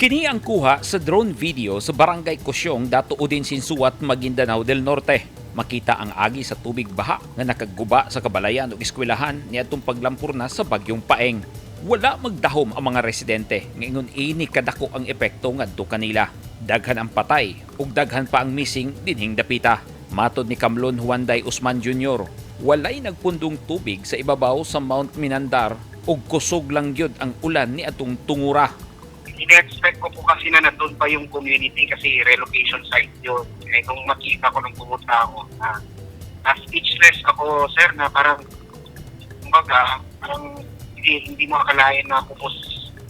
Kini ang kuha sa drone video sa Barangay Kusyong, Datu Odin Sinsuat, Maguindanao del Norte. Makita ang agi sa tubig baha nga nakaguba sa kabalayan ug eskwelahan niadtong paglampur na sa bagyong Paeng. Wala magdahom ang mga residente nga ingon ini kadako ang epekto ngadto kanila. Daghan ang patay ug daghan pa ang missing dinhing dapita. Matod ni Kamlon Huanday Usman Jr., walay nagpundong tubig sa ibabaw sa Mount Minandar ug kusog lang gyud ang ulan ni atong tungura. Ine-expect ko po kasi na nandun pa yung community kasi relocation site yun. Eh, nung makita ko nung pumunta ako, na speechless ako, sir, na parang, kumbaga, parang hindi mo akalain na kupos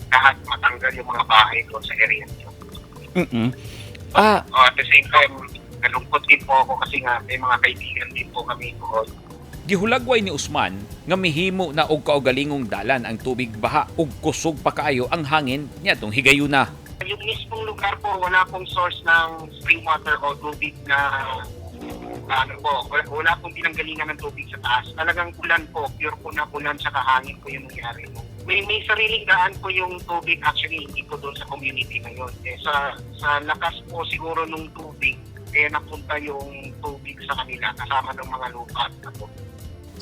lahat, matanggal yung mga bahay doon sa area niyo. Oh, at the same time, nalungkot din po ako kasi nga may mga kaibigan din po kami doon. Gihulagway ni Usman nga mihimo na og kaugalingong dalan ang tubig baha ug kusog pa kaayo ang hangin niadtong higayuna. Yung mismong lugar po, wala pong source ng spring water o tubig na ano po, wala pong pinanggalingan ng tubig sa taas. Talagang ulan po, pure po na ulan sa hangin po yung nangyari. May sariling daan po yung tubig actually, hindi po doon sa community ngayon. Eh, sa lakas po siguro nung tubig, kaya napunta yung tubig sa kanila kasama ng mga lupa at po.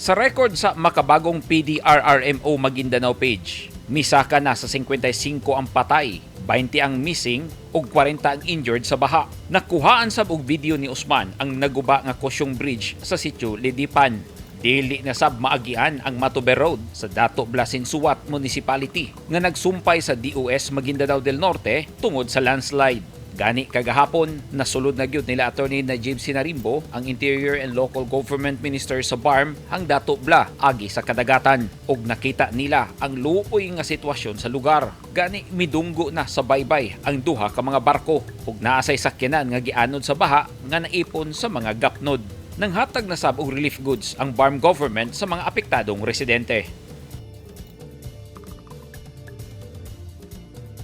Sa record sa makabagong PDRRMO Maguindanao page, misaka na sa 55 ang patay, 20 ang missing ug 40 ang injured sa baha. Nakuhaan sab og video ni Usman ang naguba nga Kusyong Bridge sa sitio Lidipan. Dili na sab maagian ang Matuber Road sa Datu Blah Sinsuat Municipality nga nagsumpay sa DOS Maguindanao del Norte tungod sa landslide. Gani kagahapon, nasulod na gyud nila Attorney Najib Sinarimbo, ang Interior and Local Government Minister sa BARMM, ang Datu Blah agi sa kadagatan ug nakita nila ang luoy nga sitwasyon sa lugar. Gani midunggo na sa baybay ang duha ka mga barko ug naa say sakyanan nga gianod sa baha nga naipon sa mga gapnod. Nanghatag na sab og relief goods ang BARMM government sa mga apektadong residente.